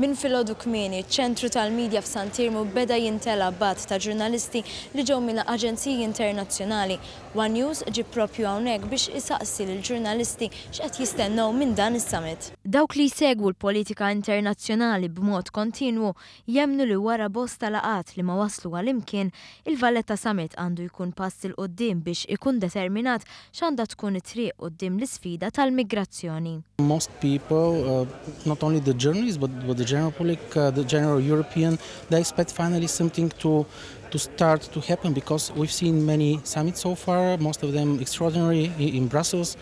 Minn filgħodu kmieni, ċ-ċentru tal-midja f'Sant'Iermu beda jintela b'għadd ta' ġurnalisti li ġew minn aġenziji internazzjonali. One News ġie propju hawnhekk biex isaqsi lill-ġurnalisti x'qed jistennew minn dan is-summit. Dawk li jsegwu l-politika internazzjonali b'mod kontinwu jemmnu li wara bosta laqgħat li ma waslu għal imkien, il-Valletta Summit għandu jkun pass 'il quddiem biex ikun determinat x'għandha tkun it-triq quddiem l-isfida tal-migrazzjoni. Most people, not only the journalists, but the general public, the general European, they expect finally something to start to happen because we've seen many summits so far, most of them extraordinary in Brussels.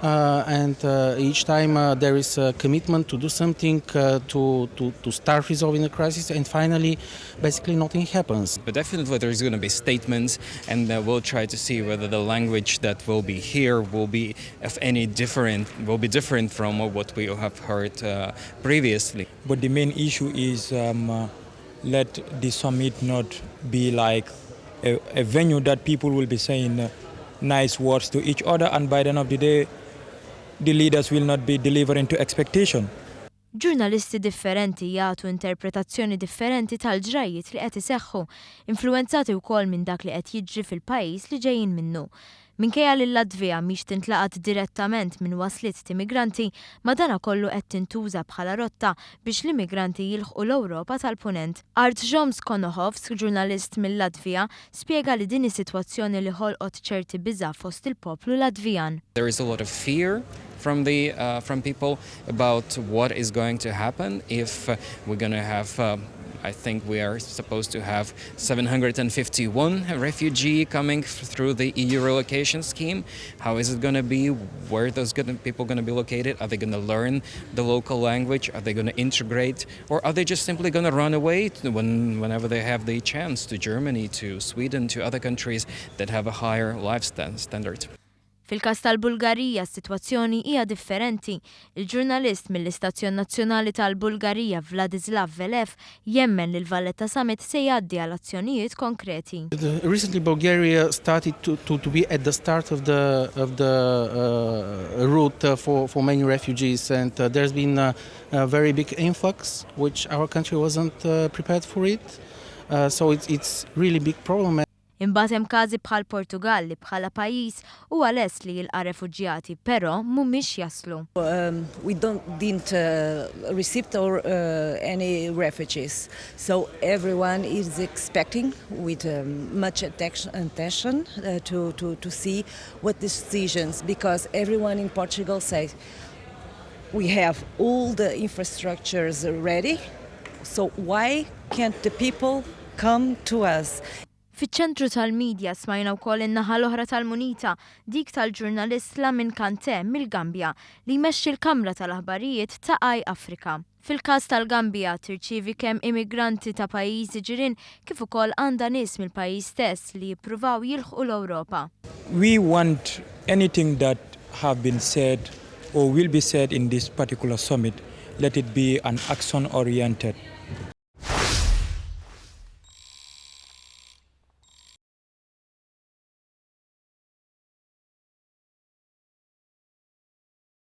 And each time there is a commitment to do something to start resolving the crisis, and finally, basically nothing happens. But definitely there's going to be statements, and we'll try to see whether the language that will be here will be of any different, will be different from what we have heard previously. But the main issue is let the summit not be like a venue that people will be saying nice words to each other, and by the end of the day, the leaders will not be delivering to expectation. Ġurnalisti differenti jagħtu interpretazzjoni differenti tal-ġrajiet li qed iseħħu, influenzati wkoll minn dak li qed jiġri fil-pajjiż li ġejjin minnu. Minkejja li l-Latvija mhix tintlaqat direttament minn wasliet ta' immigranti, madanakollu qed tintuża bħala rotta biex l-immigranti jilħqu l-Ewropa tal-Punent. Artjoms Konohovs, ġurnalist mill-Latvija, spjega li din is-sitwazzjoni li ħolqot ċerti biża' fost il-poplu Latvijan. There is a lot of fear from people about what is going to happen if we're going to have I think we are supposed to have 751 refugee coming through the EU relocation scheme. How is it going to be? Where are those people going to be located? Are they going to learn the local language? Are they going to integrate? Or are they just simply going to run away whenever they have the chance to Germany, to Sweden, to other countries that have a higher life standard? Fil-kas tal-Bulgarija, s-sitwazzjoni hija differenti. Il-ġurnalist mill-Istazzjon Nazzjonali tal-Bulgarija Vladislav Velev jemmen li l-Valletta Summit se jgħaddi għal azzjonijiet konkreti. Recently, Bulgaria started to be at the start of the route for many refugees, and there's been a very big influx, which our country wasn't prepared for it. So it's really big problem. Imbagħad hemm każi bħal Portugal li bħala pajjiż huwa lest li jilqa' refuġjati, però mhumiex jaslu. We don't didn't receive or any refugees, so everyone is expecting with much attention to see what decisions, because everyone in Portugal says we have all the infrastructures ready, so why can't the people come to us? Fiċ-ċentru tal-medja smajna wkoll in-naħa l-oħra tal-munita, dik tal-ġurnalist Lamin Kante mill-Gambja li jmexxi l-Kamra tal-Aħbarijiet ta' Eye Africa. Fil-każ tal-Gambja tirċievi kemm immigranti ta' pajjiżi ġirien kif ukoll għandha nies mill-pajjiż stess li jippruvaw jilħqu l-Ewropa. We want anything that have been said or will be said in this particular summit, let it be an action oriented.